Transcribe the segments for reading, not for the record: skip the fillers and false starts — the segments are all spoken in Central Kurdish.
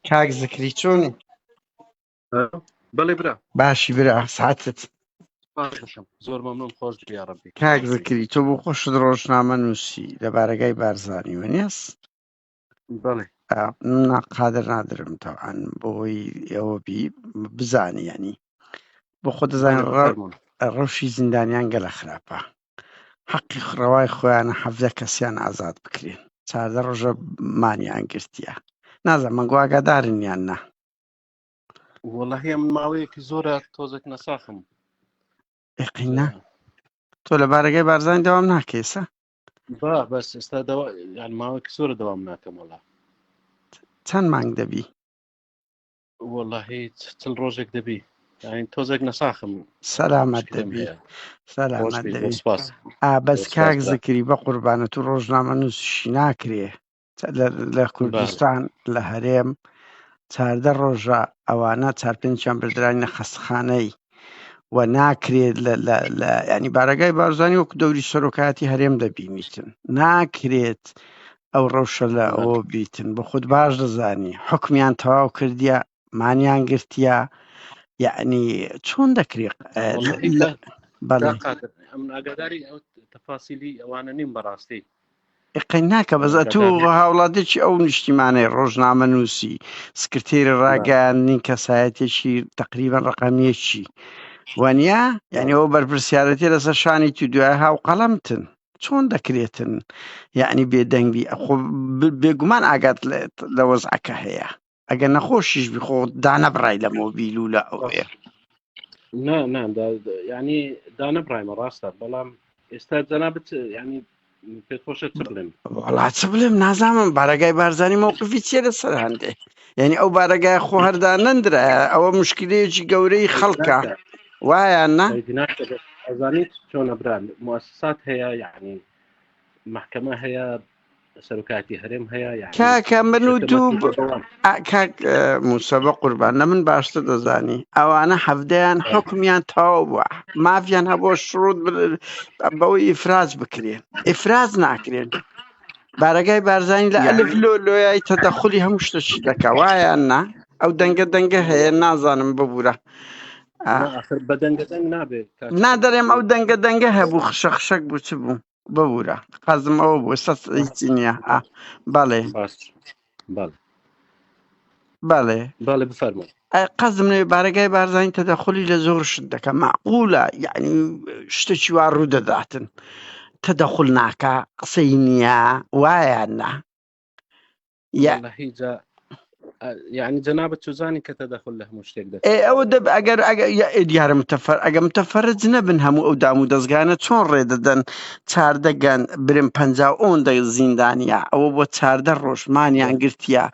کاک زکری چۆنی؟ بەڵێ برا. باشی برا ساتت. زۆر مەمنون خۆش بی یاڕەبی. کاک زکری تۆ بۆ خۆشت ڕۆژنامە نووسی لە بارەگای بارزانی وەنیەس؟ بەڵێ. نا قادر نادرم تەوان بۆی ئەوە بی بزانی ینی بۆ خۆ دەزانین بەڵێ بفەرموون. ڕەوشی زیندانیان گەلە خراپە حەقی ڕەوای خۆیانە 17 کەسیان ئازاد بکرێن 14 ڕۆژە مانیان گرتیە نازانم مەنگۆ ئاگادارن یان نا. وەڵاهی من ماوەیەکی زۆرە تۆزێک نەساخم. ئێقینا تۆ لە بارەگای بارزانی دەوام ناکەیسە؟ با بەس ئێستا دەوا یان ماوەیەکی زۆرە دەوام ناکەم وەڵا. چەند مانگ دەبی؟ وەڵاهی چل ڕۆژێک دەبی یانی تۆزێک نەساخم سەلامەت مشکلەم دەبی هەیە. خۆش سەلامەت بی زۆر دەبی سپاس ئا بەس زۆر سپاس کاک برا. زکری بە قوربانە تو ڕۆژنامە نووسشی ناکرێ لە بەڵێ کوردستان لە هەرێم 14 ڕۆژە ئەوانە چار پێنجیان بردرانە خەستخانەی و ناکرێت لە لە لە ینی بارەگای بارزانانی وەکو دەوری سەرۆکایەتی هەرێم دەبینیتن ناکرێت ئەو ڕەوشە لە بەڵێ ئەوە بیتن بە خود باش دەزانی حکمیان تەواو کردیە مانیان گرتیە یعنی چۆن دەکرێت واللهی لە کا بەڵێ قادر ئەمن ئاگاداری ئەو تەفاسیلی ئەوانە نیم بەڕاستی ئقی ناکە بەس ئەتوو ئاگادار نیم هاوڵاتێکی ئەو نیشتیمانەی ڕۆژنامە نووسی سکرتێری بەڵێ ڕاگەیاندنی کەسایەتێکی تقریبا ڕقەمیەکی وانە یعنی بەڵێ ئەو بەرپرسیارەتی لەسەر شانی تو دوای هاوقەڵەمتن چۆن دەکرێتن یعنی بێدەنگ بی خۆ بێگومان ئاگات لە وەزعەکە هەیە ئەگەر نەخۆشیش بی خۆ دانەبڕای لە مۆبیل و لە ئەوێ نا نا ینی دانەبڕایمە ڕاستە بەڵام ئێستا جەنابت ینی پێت خۆشە چ بڵێم وەڵا چ بڵێم نازانم بارەگای بارزانی مەوقفی چیە لەسەر هەندێ یعنی ئەو بارەگای خۆ هەردا نەندرا ئەوە مشکلەیەکی گەورەی خەڵکە وایە نا ئەزانیت چۆنە برا موسسات هەیە یعنی محکمە هەیە سەرۆکایەتی هەرێم هەیە یعنی کاکە من و ئیشەکە تو مەتروکە بەوان کاک موسە بە قوربان لە من باشتر دەزانی ئەوانە حەفدەیان حکمیان تەواو بووە مافیان هەبووە شروط بەوەی ئیفراز بکرێن ئیفراز ناکرێن بارەگای بارزانی لە ئەلف یعنی لۆ لۆیای تەدەخلی هەموو شتەکی دەکا وایان نا ئەو دەنگە دەنگە هەیە نازانم ببوورە نا ئاخر بە دەنگە دەنگ نابێت کاک نا دەرێم ئەو یعنی دەنگە دەنگە هەبوو خشە خشەک بوو چ بوو ببوورە قەزم ئەوە بوو سەس هیچی نییە ئا بەڵێ باش بەڵێ بەڵێ بەڵێ بفەرموو ئە، قەزم لێ بارەگای بارزانی تەدەخلی لە زۆر شت دەکە معقولە یعنی شتێکی وا ڕوو دەداتن تەدەخل ناکا قسەی نییە وایە نا یا واللهی جا یعنی جەنابت چزانی کە تەدەخل لە هەموو شتێک ئێ دەکات ئەوە دەب ئەگەر ئەگەر یا ئێ دیارە متەفەر ئەگە متەفەرج نەبن هەموو ئەو دام و دەزگانە چۆن ڕێ دەدەن چاردە گەن برم پەنجا و ئەوەندە زیندانیە ئەوە بۆ چاردە ڕۆژ مانیان گرتیە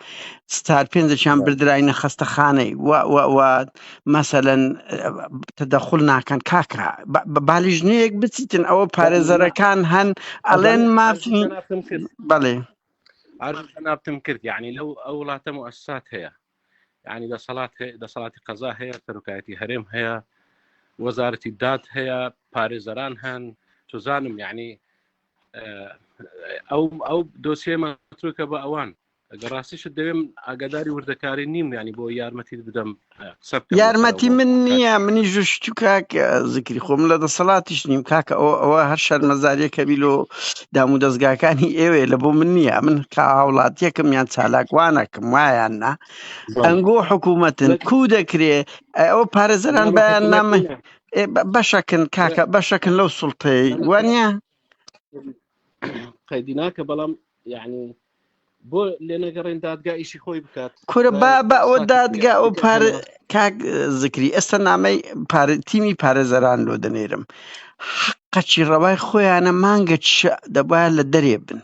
چار پێنجێکیان بردراینە خەستەخانەی و و و مەسەلەن تەدەخول ناکەن کاکە با لیژنەیەک بچیتن ئەوە پارێزەرەکان هەن ئەڵێن مافی بەڵێ عرض جەنابتم کرد یعنی لەو ئەو وڵاتە مؤسسات هەیە یعنی دەسەڵات هەیە دەسەڵاتی قەزا هەیە سەرۆکایەتی هەرێم هەیە وەزارەتی داد هەیە پارێزەران هەن چزانم یعنی ئەو ئەو دۆسیە مەتروکە بە ئەوان ئەگەر ڕاستیشت دەوێ من ئاگاداری وردەکاری نیم یعنی بۆ یارمەتیت بدەم قسە بکەم لەسەر ئەو یارمەتی من مەوزوعە کاک نییە منی ژشت و کاک زکری خۆم لە دەسەڵاتیش نیم کاکە ئەوە ئەوە هەر شەرمەزاریە کە بیلۆ دام و دەستگاکانی ئێوێ لە بۆ من نییە من کا هاوڵاتیەکم یان چالاکوانەکەم وایان نا بەڵێ ئەنگۆ حکوومەتن لە کو دەکرێ ئەوە پارێزەران نامە بەیان حکوومەت نامە نییە ئێ، بەشەکن کاکە بەشەکن لەو سوڵتەی وانە قەیدی ناکە بەڵام یعنی بۆ لێنەگەڕێن دادگا ئیشی خۆی بکات کورە با لایەک بە ئەوە ساکت دادگا ئەو پار بکەنەوە. کاک زکری ئێستا نامەی پار تیمی پارێزەران لۆ دەنێرم حەقەکی ڕەوای خۆیانە مانگە چ دەبایە لە دەرێ بن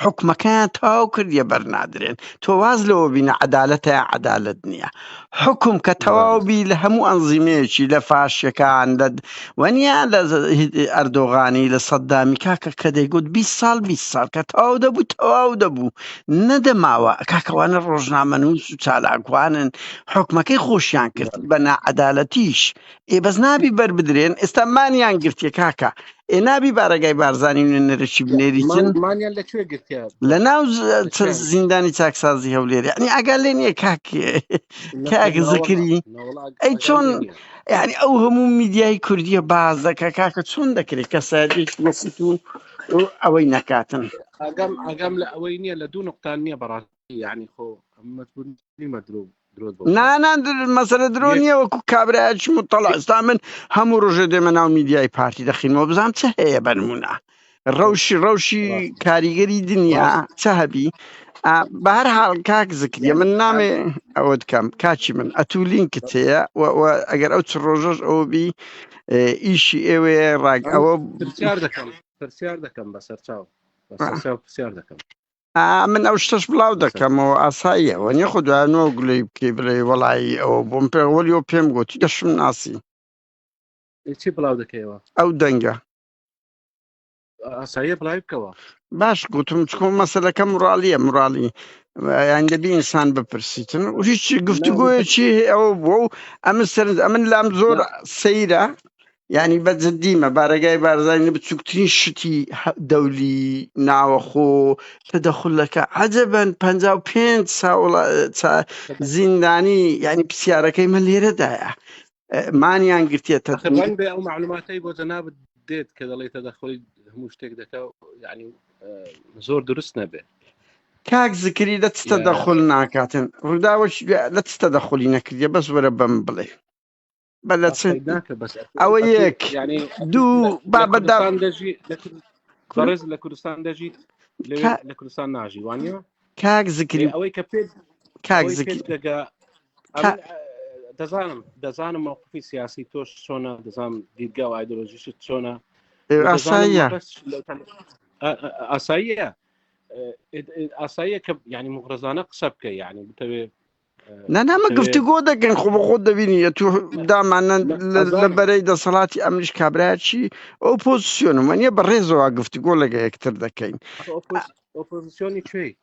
حکومەکەیان تەواو کردیە بەرنادرێن تۆ واز لەوە بینە عەدالەتە یا عەدالەت نییە حکوم کە تەواو بی لە هەموو ئەنزیمەیەکی لە فاشەکان لە وەنیا لە ئەردۆغانی لە سەددامی کاکە کە دەیگوت 20 ساڵ 20 ساڵ کە تەواو دەبوو تەواو دەبوو نەدەماوە کاکەوانە ڕۆژنامەنووس و چالاکوانن حکومەکەی خۆشیان کرد بە ناعەدالەتیش ئێ بەس نابی بەر بدرێن ئێستا مانیان گرتیە کاکە. ئێ نابی بارەگای بارزانی نوێنەرێکی بنێریتن مانیان لە کوێ گرتیا لە ناو زیندانی چاکسازی هەولێر یعنی ئاگا لێ نییە کاک کاک زکری ئەی چۆن یعنی ئەو هەموو میدیای کوردیە باز دەکە کاکە چۆن دەکرێت کەسایەتێکی وەکو تو ئەوەی نەکاتن ئاگام ئاگام لە ئەوەی نییە لە دوو نقطان نییە بەڕاستی یعنی خۆ مەجبور نیمە درۆ نا نا مەسەلە درۆ نییە وەکو کابرایەکی مطلع ئێستا من هەموو ڕۆژێ دێمە ناو میدیای پارتی دەخینەوە بزانام چ هەیە بەنمونە ڕەوشی ڕەوشی کاریگەری دنیا چ هەبی بە هەر حاڵ کاک زکریە من نامێ ئەوە بکەم کاچی من ئەتوو لینکت هەیە ئەگەر ئەو چ ڕۆژەش ئەوە بی ئیشی ئێوەیە ڕاگ ئەوە پرسیار دەکەم پرسیار دەکەم بەسەر چاو بەسەر پرسیار دەکەم من ئەو شتەش بڵاو دەکەمەوە ئاساییە وەنیە خۆ دوایەوە گلەی بکەی بڵێ وەڵایی ئەوە بۆم پێ وەلیەوە پێم گوتی دەشم ناسی چی بڵاو دەکەیەوە ئەو دەنگە ئاساییە بڵاوی بکەوە باش گوتم چکۆ مەسەلەکە مڕالیە مڕالی یان دەبی ئینسان بپرسیتن و هیچ گفتوگۆیەکی ئەوە بووە و ئەمن سەرنج ئەمن لام زۆر سەیرە یانی بە جدیمە بارەگای بارزانی بچووکترین شتی دەولی ناوەخۆ تەدەخولەکە عەجەبەن 55 ساڵ زیندانی یعنی پرسیارەکەی من لێرەدایە مانیان گرتیە تە ڕەنگ بێ ئەو معلوماتەی بۆ جەنابت دێت کە دەڵێ تەدەخولی هەموو شتێک دەکا یعنی زۆر دروست نەبێ کاک زکری لە چ تەدەخول ناکاتن ڕووداوەش لە چ تەدەخولی نەکردیە بەس وەرە بەم بڵێ بە لە چ ئەوە یەک دوو بابەتدا دەژی بەڕێز لە کوردستان دەژیت لە کوردستان ناژی وانە کاک زکری ئەوەی کە پێ کاک زکری دەگا دەزانم دەزانم موقفی سیاسی تۆش چۆنە دەزانم دیدگا و ئایدۆلۆژیشت چۆنە ئاساییە ئاساییە ئاساییە کە یعنی مغرەزانە قسە بکە یعنی بتەوێ نا نا مە گفتوگۆ دەکەین خۆ بە خۆت دەبینی ئەتوو دامانە لە بەرەی دەسەڵاتی ئەمریش کابراچی ئۆپۆزیسیۆنم وەنیە بە ڕێزەوە گفتوگۆ لەگە یەکتر دەکەین ئۆپۆزیسیۆنی کوێی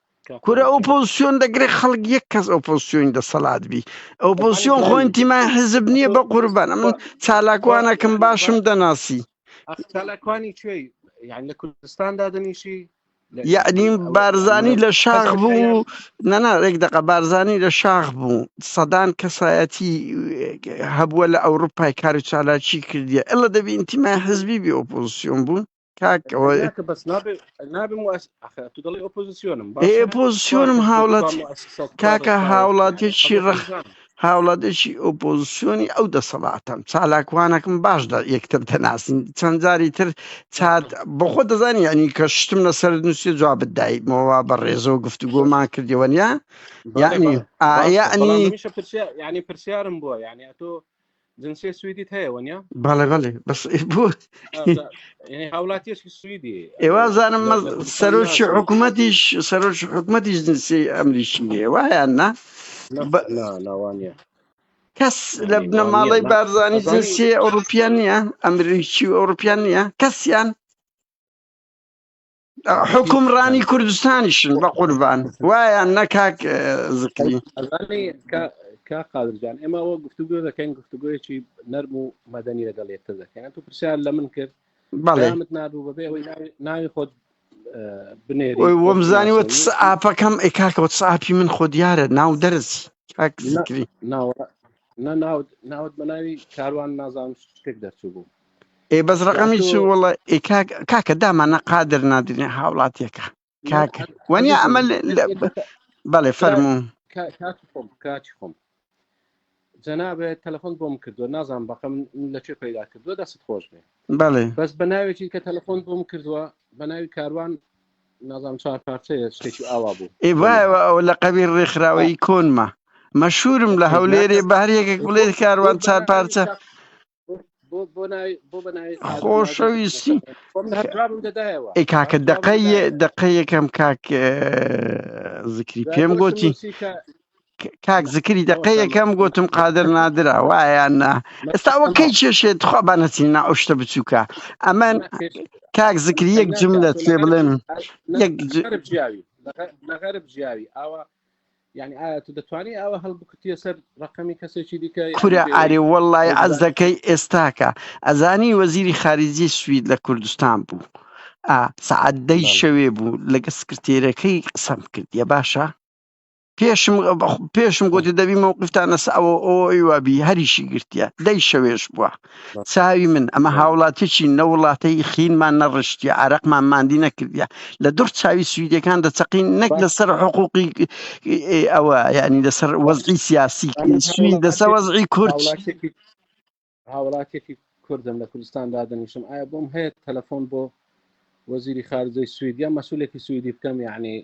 کورە ئۆپۆزیسیۆن دەگرێت خەڵک یەک کەس ئۆپۆزیسیۆنی دەسەڵات بی ئۆپۆزیسیۆن خۆ ئینتیمای حزب نییە بە قوربان من چالاکوانەکەم باشم دەناسی چالاکوانی کوێی یان لە کوردستان دادەنیشی یەعنی بارزانی لە شاخ بوو نەنا ڕێک دەقە بارزانی لە شاخ بوو سەدان کەسایەتی هەبووە لە ئەوروپای کار و چالاکی کردیە ئەلە دەبی ئینتیمای حزبی بی ئۆپۆزیسیۆن بوون کاکەوە ئۆپۆزیسیۆنم هاوڵات کاکە هاوڵاتێکی ڕخ هاوڵاتێکی ئۆپۆزسیۆنی ئەو دەسەڵاتەم چالاکوانەکەم باش دە یەکتر دەناسین چەند جاری تر چات بەخۆ دەزانی یعنی کە شتم لەسەر نووسی جوابت دایمەوە بە ڕێزەوە گفتوگۆمان کردیەوە نیە یعنی یعنی ینی پرسیارم بووە یعنی تۆ جنسیە سویدیت هەیە وەنیە بەڵێ بەڵێ بەس بۆ هاوڵاتیەکی سویدی ئێوە زانم سەرۆکی حکوومەتیش سەرۆکی حکوومەتیش جنسی ئەمریکی هەیە وایان نا ناوانە کەس لە بنەماڵەی بارزانی جنسی ئەوروپیان نییە ئەمریکی و ئەوروپیان نییە کەسیان حکومڕانی کوردستانیشن بە قوربان وایان نەکاک زکری کا قادرجان ئێمە ئەوە گفتوگۆ دەکەین گفتوگۆیەکی نەرم و مەدەنی لەگەڵ یەکتر دەکەین تو پرسیار لە من کرد بەڵێ نابوو بەبێ ئەوەی ناوی خۆت بنێری وەمزانی وە ئاپەکەم ئەی کاکە وە ئاپی من خۆ دیارە ناو دەرس کاک زکری ناوت بە ناوی کاروان نازانم شتێک دەرچوو بوو ئێ بەس ڕقەمی چ وڵە ئێ کاک کاکە دامانە قادر نادرێ هاوڵاتیەکە کاک وەنیا ئەمە بەڵێ فەرموو کاتی خۆم کاتی خۆم جەنابێ تەلەفۆن بۆم کردووە نازانم بەقەم لە چێ پەیدا کردووە دەست خۆش بێ بەڵێ بەس بە ناوێکی کە تەلەفۆن بۆم کردووە بە ناوی کاروان نازانم چوار پارچەیە شتێکی ئاوا بوو ئێ وایە ئەوە لە قەبی ڕێکخراوەی کۆنمە مەشهورم لە هەولێرێ بە هەر یەکێک بڵێت کاروان چار پارچە خۆشەویستی ئەی کاکە دقەی دقە یەکەم کاک زکری پێم گوتی کاک زکری دقە یەکەم گوتم قادر نادرا وایان نا ئێستا ئەوە کەی کێشێت خوا با نەچین نا ئەو شتە بچووکە ئەمن کاک زکری یەک جملە پێ بڵێم یەک لە غەرب ژیاوی ئاوا. یعنی ئایا تو دەتوانی ئاوە هەڵبکوتیە سەر ڕقەمی کەسێکی دیکە کورە ئارێ وەڵی عەز دەکەی ئێستاکە ئەزانی وەزیری خارجی سوید لە کوردستان بوو ئا سەعات دەی شەوێ بوو لەگە سکرتێرەکەی قسەم کردیە باشە پێشم پێشم گوتی دەبی مەوقفتان لەسە ئەوە ئەوی وابی هەریشی گرتیە دەی شەوێش بووە چاوی من ئەمە هاوڵاتیی نە وڵاتەی خینمان نەڕشتیە عرەقمان مادی نەکردە لە دوڕ چاوی سویدەکان دەچەقین نەک لەسەر حقوقی ئەوە یعنی لەسەر وەزعی سیاسی سوید لەسەر وەزعی کورد هاوڵاتیەکی کوردم لە کوردستان دادەنیشم ئایا بۆم هەیە تەلەفۆن بۆ وەزیری خارجەی سوید یا مەسولێکی سویدی بکەم یعنی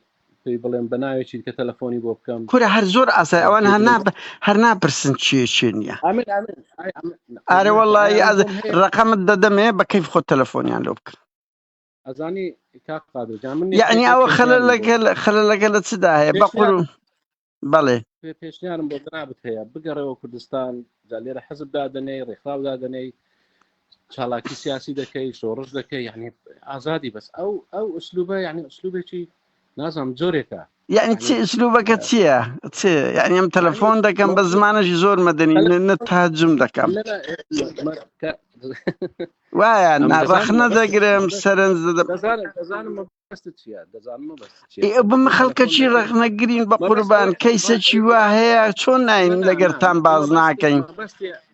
پێی بڵێم بە ناوێکی کە تەلەفۆنی بۆ بکەم کورە هەر زۆر ئاسای ئەوان هەر نا هەر ناپرسن چیە چێ نییە ئارە وەڵی ڕقەمت دەدەمێ بە کەیف خۆت تەلەفۆنیان لۆ بکە ئەزانی کاک قادر جان من یعنی ئەوە خەلەلەکە خەلەلەکە لە چدا هەیە بە قور بەڵێ پێشنیارم بۆ جەنابت هەیە بگەڕێەوە کوردستان جا لێرە حەزب دادەنێی ڕێکخراو دادەنێی چالاکی سیاسی دەکەی شۆڕش دەکەی یعنی ئازادی بەس ئەو ئەو ئوسلوبە یعنی ئوسلوبێکی نازانم جۆرێکە یعنی چی ئوسلوبەکە چییە چ یعنی ئەم تەلەفۆن دەکەم بە زمانەشی زۆر مەدەنی نە تاجم دەکەم وایە ناڕەخنە دەگرم سەرنج دەدەم مەبەستت چییە دەزانم مەبەستت چییە بم خەڵکەچی ڕەخنەگرین بە قوربان کەیسەکی وا هەیە چۆن ناین لەگەرتان باز ناکەین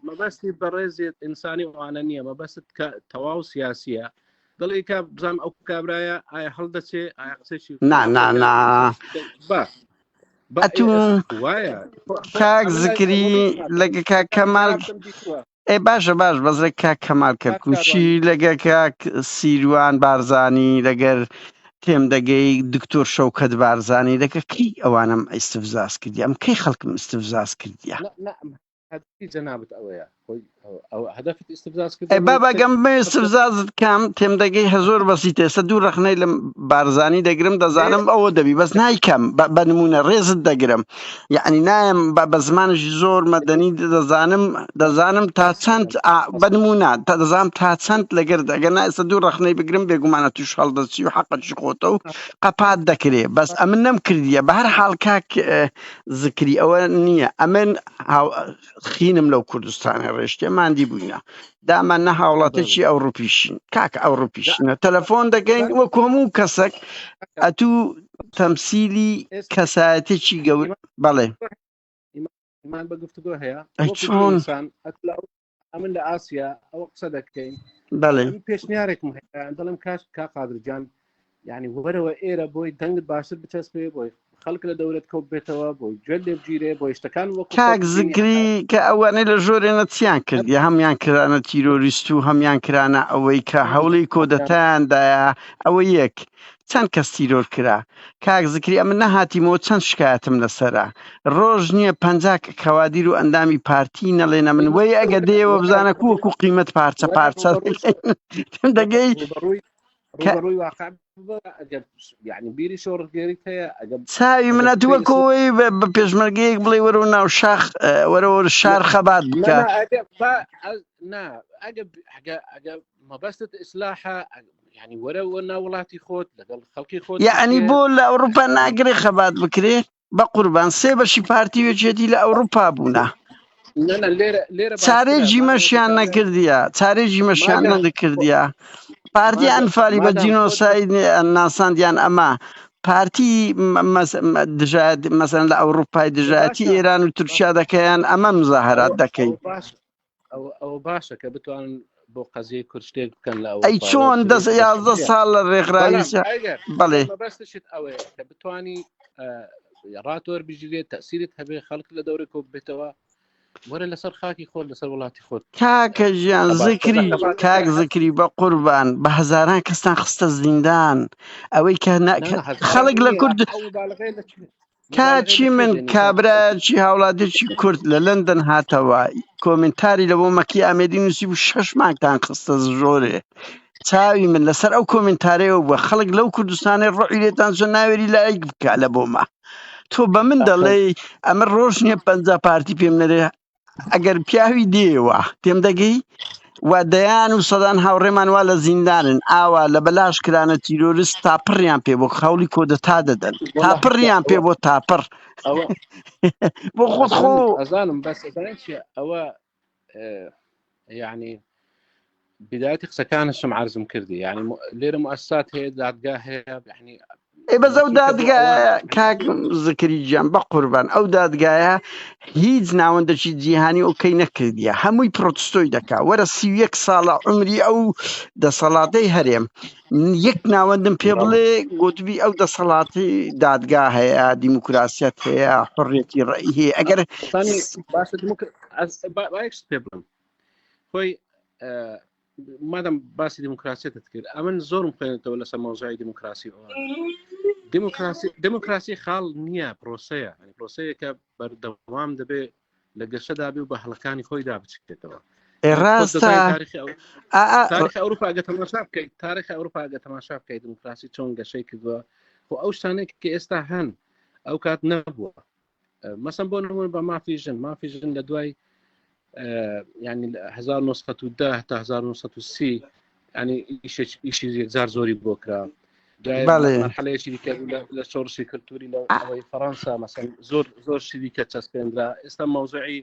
مەبەستی بەڕێزێت ئینسانی وانە نییە مەبەست کە تەواو سیاسیە دەڵێ کە بزانام ئەو کابرایە ئایا هەڵدەچێ ئایا قسەی نا نا نا ئەتوو کاک زکری لەگە کاک کەمال ئێ باشە باش بەزرە کاک کەمال کەرکوچی لەگە کاک سیروان بارزانی لەگەر تێم دەگەی دکتۆر شەوکەت بارزانی لەگە کەی ئەوانم ئیستفزاز کردی ئەم کەی خەڵکم ئیستفزاز کردیە هەدەفی جەنابت ئەوەیە خۆی ئەو هەدەفت ئیستفزاز کردن ئەی بابا گەم بمەوێ ئیستفزازت کام تێم دەگەی هەزۆر بەسیتە ئێستا دوو ڕەخنەی لە بارزانی دەگرم دەزانم ئەوە دەبی بەس نایکەم بە نمونە ڕێزت دەگرم یعنی نایم بە زمانێکی زۆر مەدەنی دەزانم دەزانم تا چەند بە نمونە تا دەزانم تا چەند لەگەر ئەگەر نا ئێستا دوو ڕەخنەی بگرم بێگومانە توش هەڵدەچی و حەقەکی خۆتە و قەپات دەکرێ بەس ئەمن نەم کردیە بە هەر حاڵ کاک زکری ئەوە نییە ئەمن خینم لەو کوردستانە ڕێشتێ مادی بووینە دامان نە هاوڵاتێکی ئەوروپیشین کاکە ئەوروپیشینە تەلەفۆن دەکەین وەکو هەموو کەسێک ئەتوو تەمسیلی کەسایەتێکی گەور بەڵێ ئیمان بە گفتوگۆ هەیە چۆن ئەمن لە ئاسیا ئەوە قسە دەکەین بەڵێ پێشنیارێکم هەیە دەڵم کاش کا قادرجان یعنی وەرەوە ئێرە بۆی دەنگت باشتر بچەسپێ بۆی خەڵک لە دەورەت کۆ بێتەوە بۆی گوێ لێ بگیرێ بۆی شتەکان وەکو کاک زکری کە ئەوانەی لە ژۆرێنە چیان کردی هەمیان کرانە تیرۆریست و هەمیان کرانە ئەوەی کە هەوڵی کۆدەتایان دایە ئەوە یەک چەند کەس تیرۆر کرا کاک زکری ئەمن نەهاتیمەوە چەند شکایەتم لەسەرە ڕۆژ نییە 50 کەوادیر و ئەندامی پارتی نەڵێنە من وەی ئەگە دێەوە بزانە کو وەکو قیمەت پارچە پارچە دەگەی ڕووبەڕووی واقع ئەگەر یعنی بیری شۆڕشگێریت هەیە ئەگەر چاوی منە تو وەکەوەی بە پێشمەرگەیەک بڵێ وەرەوە ناو شاخ وەرەوە شار خەبات بکە نا ئەگە ئەگە مەبەستت ئیسلاحە یعنی وەرەوە ناو وڵاتی خۆت لەگەڵ خەڵکی خۆت یعنی بۆ لە ئەوروپا ناگرێ خەبات بکرێ بە قوربان سێ بەشی پارتی وێچێتی لە ئەوروپا بوونە چارێکی مەشیان نەکردیە چارێکی مەشیان نەکردیە پارتی ئەنفالی بە جینۆساید ناساندیان ئەمە پارتی دژایەت مەسەن لە ئەوروپای دژایەتی ئێران و تورکیا دەکەیان ئەمە مزاهرات دەکەین ئەوە باشە کە بتوانن بۆ قەزیەی کورد شتێک بکەن لە ئەی چۆن دەست یازدە ساڵ لە ڕێکخراوی بەڵێ بەستشت ئەوەیە کە بتانی ڕاتۆر بژیرێت تەسیرت هەبێ خەڵک لە دەورە کۆ بێتەوە وەرە لەسەر خاکی خۆت لەسەر وڵاتی خۆت کاکە ژیان زکری کاک زکری بە قوربان بە هەزاران کەستان خستە زیندان ئەوەی کە خەڵک لە کورد کاچی من کابرایەکی هاوڵاتیی کورد لە لەندەن هاتەوە کۆمنتاری لە بۆ مەکی ئامێدی نووسی بوو شەش مانگتان خستە ژۆرێ چاوی من لەسەر ئەو کۆمنتارەیەوە بووە خەڵک لەو کوردستانەی ڕۆحی لێتان چۆن ناوێری لایک بکە لە بۆمە تۆ بە من دەڵێی ئەمە ڕۆژ نییە پ پارتی پێم نەرێ ئەگەر پیاوی دێوە تێم دەگەی؟ و دەیان و سەدان هاوڕێمان وا لە زیندانن ئاوا لە بەلاش کرانە تیرۆرست تاپڕیان پێ بۆ خەوڵی کۆدەتا دەدەن والله تاپڕیان پێ ئەوە بۆ تاپڕ ئەوە بۆ خۆت خۆ ئەزانم ئەزانم بەس ئەزانین چیە ئەوە یعنی بدایەتی قسەکانشم عرضم کردی یعنی لێرە مؤسسات هەیە دادگا هەیە یعنی ئێ بەس ئەو مەتروکە بۆ ئەوان دادگایە کاک زکری گیان بە قوربان ئەو دادگایە هیچ ناوەندێکی جیهانی ئۆکەی نەکردیە هەمووی پرۆتستۆی دەکا وەرە 31 ساڵە عمری ئەو دەسەڵاتەی هەرێم یەک ناوەندم پێ بڵێ گوتبی ئەو دەسەڵاتی دادگا هەیە دیموکراسیەت هەیە حڕێتی ڕئی هەیە ئەگەر باشە پێ بڵم خۆی مادەم باسی دیموکراسیەتت کرد ئەمن زۆرم خوێنێتەوە لەسەر مەوزوعی دیموکراسی ئەوان دیموکراسی دیموکراسی خاڵ نییە پرۆسەیە یعنی پرۆسەیەکە بەردەوام دەبێ لە گەشەدا بێ و بە هەڵەکانی خۆیدا بچێتەوە ڕاستە تاریخ ئەوروپا گە تەماشا بکەیت تاریخ ئەوروپا گە تەماشا بکەیت دیموکراسی چۆن گەشەی کردووە خۆ ئەو شتانێک کە ئێستا هەن ئەو کات نەبووە مەسەن بۆ نمونە بە مافی ژن مافی ژن لە دوای ینی 1910 تا 1930 ینی ئیشی یەکجار زۆری بۆ کرا حلەیەکی دیکە لە شۆڕشی کللتوری لە ئەوەی فەڕەنسا مەسەن زۆر زۆر شتی کە چەسپێنرا ئێستا مەوزوعی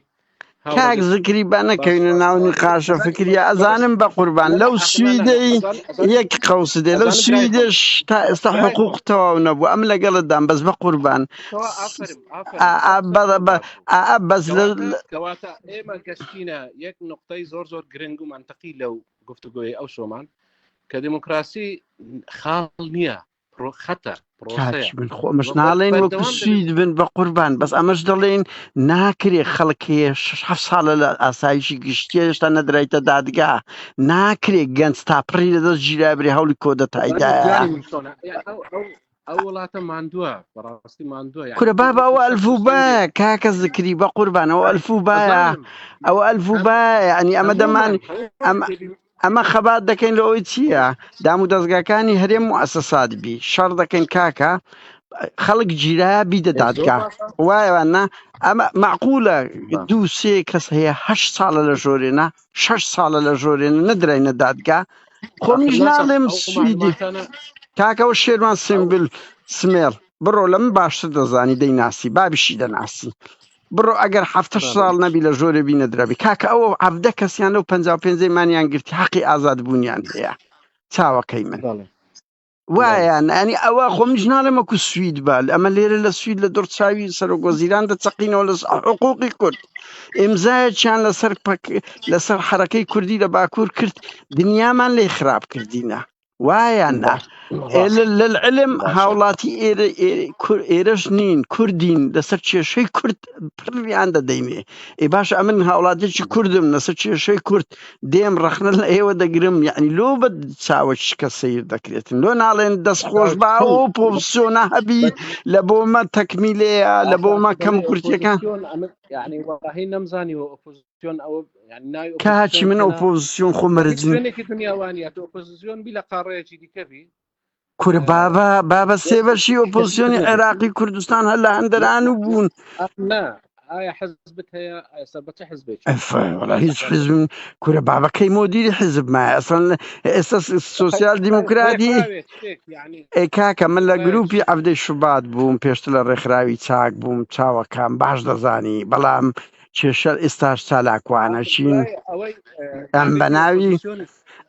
کاک زکری با نەکەوینە ناو نیقاشە فکریە ئەزانم بە قوربان لەو سویدەی یەک قەوس دێ لەو سویدش تا ئێستا حقوق تەواو نەبوو ئەم لەگەڵتدام بەس بە قوربان بەس کەواتە ئێمە گەشتینە یەک نقطەی زۆر زۆر گرنگ و منتەقی لەو گفتوگۆی ئەو شۆمان کە دیموکراسی خاڵ نییە خەتە کاکی من خۆ ئەمەش ناڵێن وەکو سوید بن بە قوربان بەس ئەمەش دەڵێن ناکرێ خەڵک هەیە شش حەفت ساڵە لە ئاسایشی گشتیە هێشتا نەدرایتە دادگا ناکرێ گەنج تا پڕی لەدەست گیرا برێ هەوڵی کۆدەتایدایە ئەو وڵاتە ماندووە بەڕاستی ماندووە کورە بابا ئەوە ئەلفوبایە کاکە زکری بە قوربان ئەوە ئەلفوبایە ئەوە ئەلفوبایە ینی ئەمە دەمان ئەمە ئەمە خەبات دەکەین لە ئەوی چییە دام و دەستگاکانی هەرێم و ئەسەسات بی شەڕ دەکەین کاکە خەڵک گیرا بیدە دادگا وایە نا ئەمە معقولە دوو سێ کەس هەیە هەشت ساڵە لە ژۆرێنە شەش ساڵە لە ژۆرێنە نەدراینە دادگا خۆمیش ناڵێم سویدی کاکەەوە شێروان سمبل سمێڵ بڕۆ لە من باشتر دەزانی دەیناسی بابیشی دەناسی بڕۆ ئەگەر حەفتە ساڵ نەبی لە ژۆرێ بی نەدرابی کاکە ئەوە عەبدە کەسیان لەو 55 مانیان گرتی حەقی ئازاد بوونیان هەیە چاوەکەی من وایان ئەنی ئەوە خۆ منیش ناڵێم وەکو سوید بال ئەمە لێرە لە سوید لە دڕچاوی سەرۆک وەزیران دەچەقینەوە لە حقوقی کورد ئیمزایەکیان لەسەر لەسەر حرەکەی کوردی لە باکوور کرد دنیامان لێ خراپ کردینە وایان نا للعلم هاوڵاتی ئێرە ئێرەش نین کوردین لەسەر کێشەی کورد پڕیان دەدەینێ ئێ باش ئەمن هاوڵاتێکی کوردم لەسەر کێشەی کورد دێم ڕەخنە لە ئێوە دەگرم یعنی لۆ بە چاوە شکە سیر دەکرێتن لۆ ناڵێن دەست خۆش با ئەو پۆزسیۆنە هەبی لە بۆمە تەکمیلەیە لە بۆمە کەم کورتەکان یعنی وەڵاهی نەمزانیوە ئۆپۆزیسیۆن ئەوە یعنی ناوی کاچی ئۆپۆزیسیۆن من هێنا ئۆپۆزیسیۆن خۆ لە هیچ مەرج شوێنێکی دنیاوانە تۆ ئۆپۆزیسیۆن بی لە قاڕەیەکی دیکە بی کورە بابا بابە سێ بەشی ئۆپۆزیسیۆنی نەبێت عێراقی کوردستان هەر لە هەندەران و بوون نا ئایا حزبت هەیە ئایا سەر بە چ حزبێکی وەڵا هیچ حزب کورە بابەکەی مۆدیری حزب مایە ئەسڵەن ئێستا سۆسیال دیموکراتی ڕێکخراوێک شتێک یعنی ئێ کاکە من لە ڕێکخراوێک گروپی عەبدەی شوبات بووم پێشتر لە ڕێکخراوی چاک بووم چاوەکان باش دەزانی بەڵام کێشە ئێستاش چالاکوانە ئاخر چین برای ئەوەی ئەم نامێکی بە ناوی ئۆپۆزیسیۆن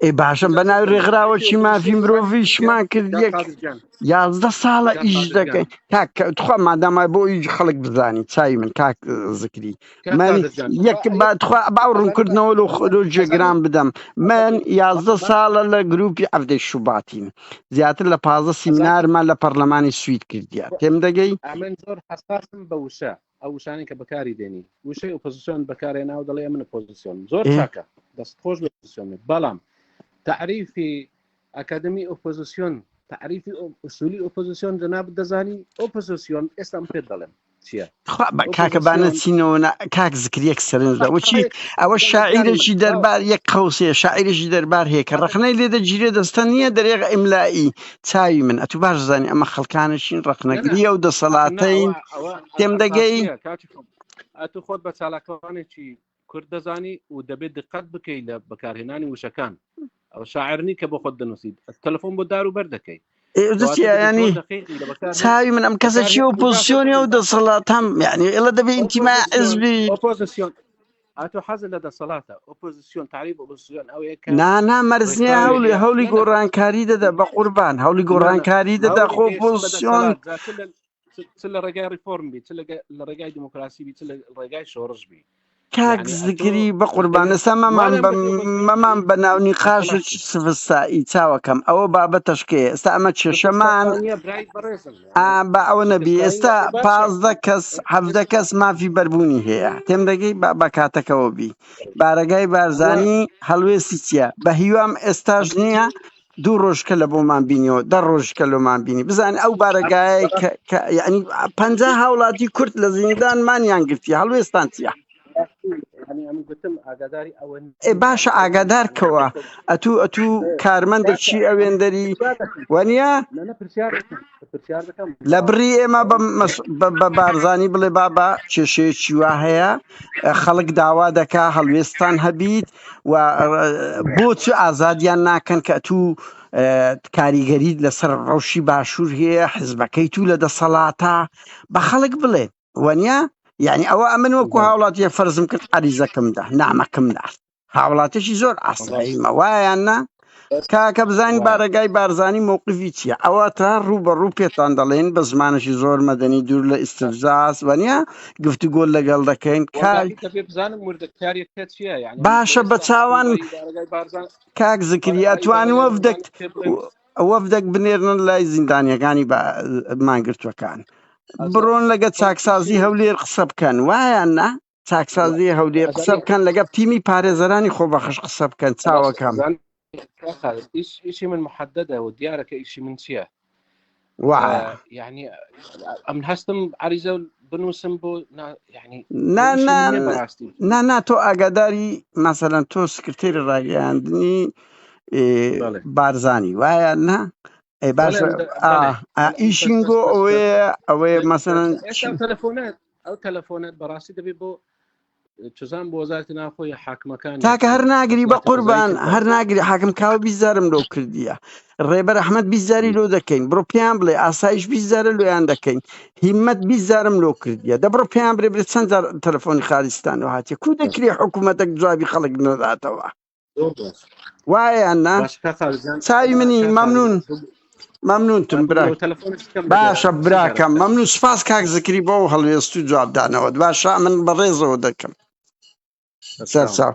ئێ باشم بە ئیجازە ناوی بدەم ڕێکخراوەکی نامێکی مافی ئۆپۆزیسیۆنی مرۆڤیشمان کرد کاک یەک قادر گیان 11 ساڵە کاک ئیش قادر گیان دەکەین کاک تخوا ماداما بۆ ئیش خەڵک بزانی چاوی من کاک زکری کاک من قادر جان یەک با با یەک تخوا با ئەزانی با ڕوونکردنەوە لۆ لۆ ئەزانی جێگران بدەم من ئەزانی 11 با ساڵە لە گروپی عەفدەی شوباتین زیاتر لە 15 ئەزانی سیمینارمان لە پەرلەمانی سوید کردیە تێم دەگەی ئەمن زۆر حەساسم بە وشە ئەو وشانەی کە بەکاری دێنی وشەی ئۆپۆزیسیۆن بەکارێنا و دەڵێ من ئۆپۆزیسیۆن زۆر چاکە دەست خۆش بە ئۆپۆزیسیۆن بەڵام تعریفی ئەکادمی ئۆپۆزیسیۆن تعریفی ئوسولی ئۆپۆزیسیۆن جەناب دەزانی ئۆپۆزیسیۆن ئێستا من پێت دەڵێم چییە کاکە با نەچینەوە کاک زکر یەک سەرنج لە وچی ئەوە شاعیرێکی دەربار یەک قەوسێ شاعیرێکی دەربار هەیە کە ڕەخنەی لێ دەگیرێ دەستە نییە دەرێغ ئیملائی چاوی من ئەتو باش زانی ئەمە خەڵکانێکین ڕەخنەگری ئەو دەسەڵاتەین تێم دەگەی ئەتو خۆت بە چالاکوانێکی کورد دەزانی و دەبێت دقت بکەیت لە بەکارهێنانی وشەکان ئەو شاعرنی کە بۆ خۆت دەنووسیت تەلەفۆن بۆ دار و بەر دەکەی ینی چاوی من ئەم کەسە چی ئۆپۆزیسیۆنی و دەسەڵاتەم یعنی ئێڵە دەبێ ئینتیما حزبی ئۆپۆزیسیۆن ئەتۆ حەزت لە دەسەڵاتە ئۆپۆزیسیۆن تعریف ئۆپۆزیسیۆن ئەوەیە کە نا نا مەرزنیە ڕێکخراوێک هەوڵی هەیە هەوڵی نە نە گۆڕانکاری دەدا بە قوربان هەوڵی نە نە گۆڕانکاری دەدا هەوڵی خۆ گەیشتن بە ئۆپۆزیسیۆن دەسەڵات جا چ لە چ لە ڕێگای ڕیفۆرم بی چ لە ڕێگای دیموکراسی بی چ لە ڕێگای شۆڕش بی کاک یعنی ئەتۆ زکری بە قوربان دەبێت ئێستا مەمان مادام بە بە تۆ بە مەمان بە ناو نیقاش و دەسەڵات بی سفستایی چاوەکەم ئەوە بابەتەشکەیە ئێستا ئەمە کێشەمان شکستانیە برای بەڕێزم ئا یعنی با ئەوە نەبی شکستانی ئێستا باشە 15 کەس 17 کەس مافی بەربوونی هەیە تێم دەگەی با بە کاتەکەوە بی بارەگای ئەوە بارزانی هەڵوێستی چییە؟ بە هیوام ئێستاش نییە دوو ڕۆژکە لە بۆمان بینیەوە دە ڕۆژکە لۆمان بینی بزانین ئەو بارەگایە کە کە یعنی 50 هاوڵاتی کورد لە زیندان مانیان گرتی هەڵوێستان چییە؟ یعنی ئەم گوتم ئاگاداری ئەوە ئێ نیم باشە یعنی ئەوە ئاگادار یعنی کەوە ئەتوو ئەتوو کارمەندە باشە چی ئەم ئەوێندەری پرسیار دەکەم وەنیە؟ نە نە پرسیار دەکەم پرسیار دەکەم لە بەڕاستی بڕی ئێمە ئەوە بە بارزانی بڵێ بابا کێشەیەکی وا هەیە خەڵک داوا دەکا هەڵوێستان هەبیت و بۆچ ئازادیان ناکەن کە تو کاریگەریت لەسەر ڕەوشی باشوور هەیە حزبەکەی تو لە دەسەڵاتە بە خەڵک بڵێ وەنیە یعنی ئەوە ئەمن وەکو هاوڵاتیە فەرزم کرد عریزەکەمدا نامەکەم نارد هاوڵاتیی زۆر ئاساییمە وایان نا کاکە بزانین بارەگای بارزانی مووقفی چییە ئەوە تا ڕوو بە ڕوو پێتان دەڵێن بە زمانێکی زۆر مەدەنی دوور لە ئیستفزاز وەنیە گفتوگۆ لەگەڵ دەکەین کاک بزانم وردەکاریەکە چییە یعنی باشە بە چاوان کاک زکری ئەتوان وەفدێک وەفدێک بنێرن لای زیندانیەکانی مانگرتوەکان بڕۆن لەگە چاکسازی هەولێر قسە بکەن وایان نا چاکسازی هەولێر قسە بکەن لەگەڵ تیمی پارێزەرانی خۆبەخش قسە بکەن چاوەکەم ئیشی من محددە و دیارە کە ئیشی من چییە وایە یعنی ئەم هەستم عریزە بنووسم بۆ یعنی نا نا نا نا تۆ ئاگاداری مەسەلەن تۆ سکرتێری ڕاگەیاندنی بارزانی وایە نا ئەی باشە ئیشینگۆ ئەوەیە ئەوەیە مەسەلەن تەلەفۆنات ئەو تەلەفۆنات بەڕاستی دەبێت بۆ چزان بۆ وەزارەتی ناوخۆ یا حاکمەکان تاکە هەر ناگری بە دەسەڵاتی قەزایی قوربان کە هەر ناگری حاکم کاوە بیزارم لۆ کردیە ڕێبەر ئەحمەد بیزاری لۆ دەکەین بڕۆ پێیان بڵێ ئاسایش بیزارە لۆیان دەکەین هیمەت بیزارم لۆ کردیە دە بڕۆ پێیان برێ برێ چەند جار تەلەفۆنی خالیستان و هاتیە کو دەکرێ حکوومەتێک جوابی خەڵک نەداتەوە زۆر باش وایە یان نا باش کاک خالد جان چاوی ئەمە منی کاک خالد مەمنون مەمنونتم ببورە براک تەلەفۆنت بکەم لەگە باشە سیجارە براکەم بکەم مەمنون سپاس کاک زکری بۆ هەڵوێست و جوابدانەوەت باشە من بەڕێزەوە دەکەم سەر سەرچاوم چاو.